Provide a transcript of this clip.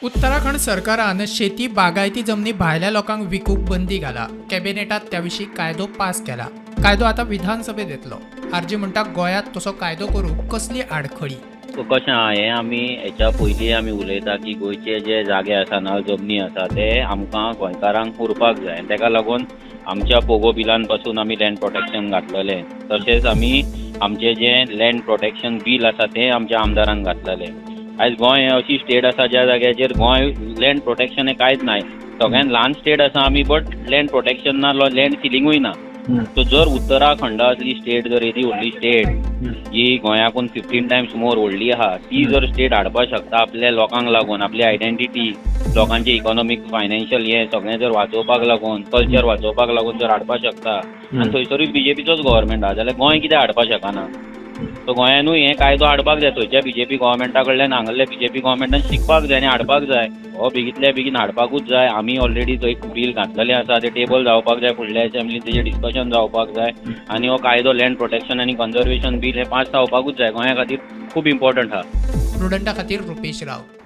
उत्तराखंड सरकारान शेती बागायती जमनी भायल्या लोकांक विकूंक बंदी घाला. कॅबिनेटात त्या विशीं कायदो पास केला. कायदो आतां विधानसभेत येतलो. आरजी म्हणटा, गोंयांत तसो कायदो करूंक कसली आडखळी? सो कशें आहा, हें आमी हेच्या पयलीं आमी उलयता की गोंयचे जे जागे आसा ना, जमनी आसा, ते आमकां गोंयकारांक उरपाक जाय आनी तेका लागून आमच्या पोगो बिलान पासून आमी लँड प्रोटेक्शन घातलेलें. तशेंच आमी आमचें जें लँड प्रोटेक्शन बील आसा तें आमच्या आमदारान घातलेलें. आयज गोंय हें अशी स्टेट आसा ज्या जाग्याचेर गोंय लँड प्रोटेक्शन हें कांयच ना. सगळ्यान ल्हान स्टेट आसा आमी, बट लँड प्रोटेक्शन ना, लँड सिलिंगूय ना. सो जर उत्तराखंडा असली स्टेट, जर येदी व्हडली स्टेट जी गोंयाकून 15 टायम्स मोर व्हडली आहा, ती जर स्टेट हाडपाक शकता आपल्या लोकांक लागून, आपली आयडेंटिटी, लोकांचे इकॉनॉमीक, फायनान्शियल हें सगळें जर वाचोवपाक लागून, कल्चर वाचोवपाक लागून जर हाडपाक शकता आनी थंयसरूय बीजेपीचोच गव्हर्मेंट आहा, जाल्यार गोंय कित्याक हाडपाक शकना? सो गोंयानूय हें कायदो हाडपाक जाय. थंयच्या बीजेपी गव्हर्मेंटा कडल्यान हांगल्ल्या बीजेपी गव्हर्मेंटान शिकपाक जाय आनी हाडपाक जाय. हो बेगींतल्या बेगीन हाडपाकूच जाय. आमी ऑलरेडी थंय बील घातलेलें आसा, तें टेबल जावपाक जाय, फुडल्या असेंब्लीन तेजें डिस्कशन जावपाक जाय आनी हो कायदो लँड प्रोटेक्शन आनी कन्जर्वेशन बील हें पास जावपाकूच जाय. गोंया खातीर खूब इम्पॉर्टंट आहा. प्रुडंटा खातीर रुपेश राव.